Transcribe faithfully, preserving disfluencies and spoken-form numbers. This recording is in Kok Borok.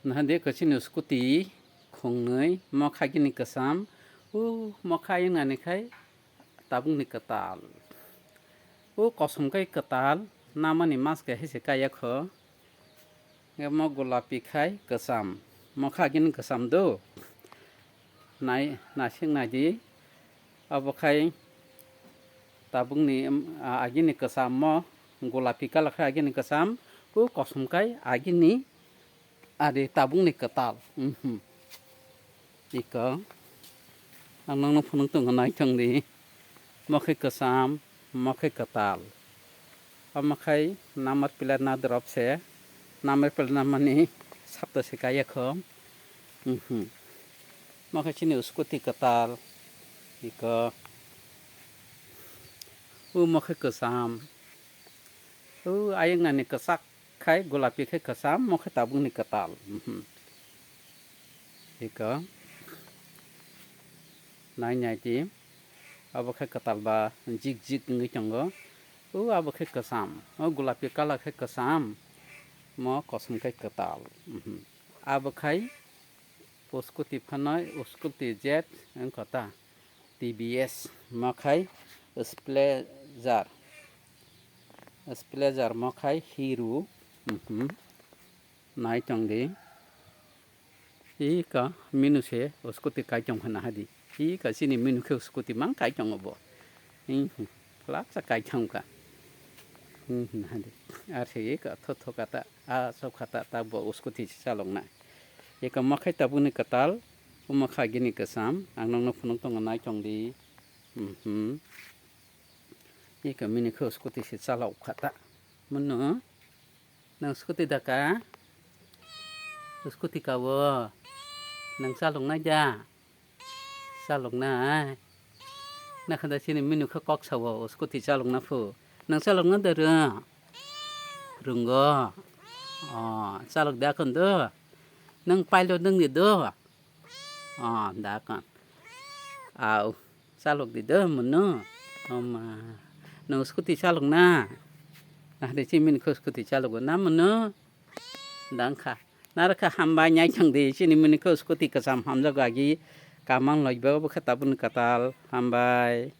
Naha de kwchini scooty khungnwi, mokha gini kwcham, o mokha ayung nani khai tabukni kwtal. O kosom kai kwtal, namani mask hai se kaiya kho. Mo golapi khai kwcham, mokha gini kwcham do. Nai, naisik naidi. Abo khai tabukni, um, a-, agini kwcham mo, golapi colour khai agini kwcham, o kosom kai agini ari tabukni kwtal. Mhm. Iko. Ang nangno phunuk tongo naithong di. Mo khe kwcham, mo khe kwtal. Omo khai number plate na drop se, number plate na mani sapta se kaiya kho. Mhm. Mo khe chini scooty kwtal. Iko. O mo khe kwcham. O ayung nani kwchak khai golapi khai kwcham, mo khe tabukni kwtal. Mhm. Iko. Nai nai di. Abo khe kwtal ba jik jik wngwi tongo. O abo khe kwcham. O golapi colour khe kwcham. Mo kosom khe kwtal. Mhm. Abo khai scooty phano scooty jet wngkha ta. T V S mo khai Splendor. Splendor mo khai Hero. Mhm. Nai tong di. Ika minu se scooty kai tong khana hadi. Ika chini minu khe scooty mang kai tongo bo. Hi, hi. Laksa kai tong kha. Hi, hi, hadi. Ar se ika tho tho kata, a sok kata ta bo scooty se chalok na. Ika makhai tabukni kwtal, o makha gini kwcham, ang nokno phunuk tongo nai tong di. Mhm. Ika minu khe scooty se chalok kha ta. Munu. Nang scooty daka? Scooty kawo. Nang chalok nai da? Chalok nai. Nakhada chini minu khe kok sao scooty chalok na phu. Nang chalok na da rung? Rungo. O, chalok da kon do. Nang pilot nang di do. O, da kon. Au. Chalok di do munu. Oma. Nang scooty chalok na? Nahde chini minu khe scooty chalok na munu? Dang kha. Naro kha hambai nyai thang di. Chini minu khe scooty kwcham hamjak agi. Kamang loi bo khe tabun kwtal. Hambai.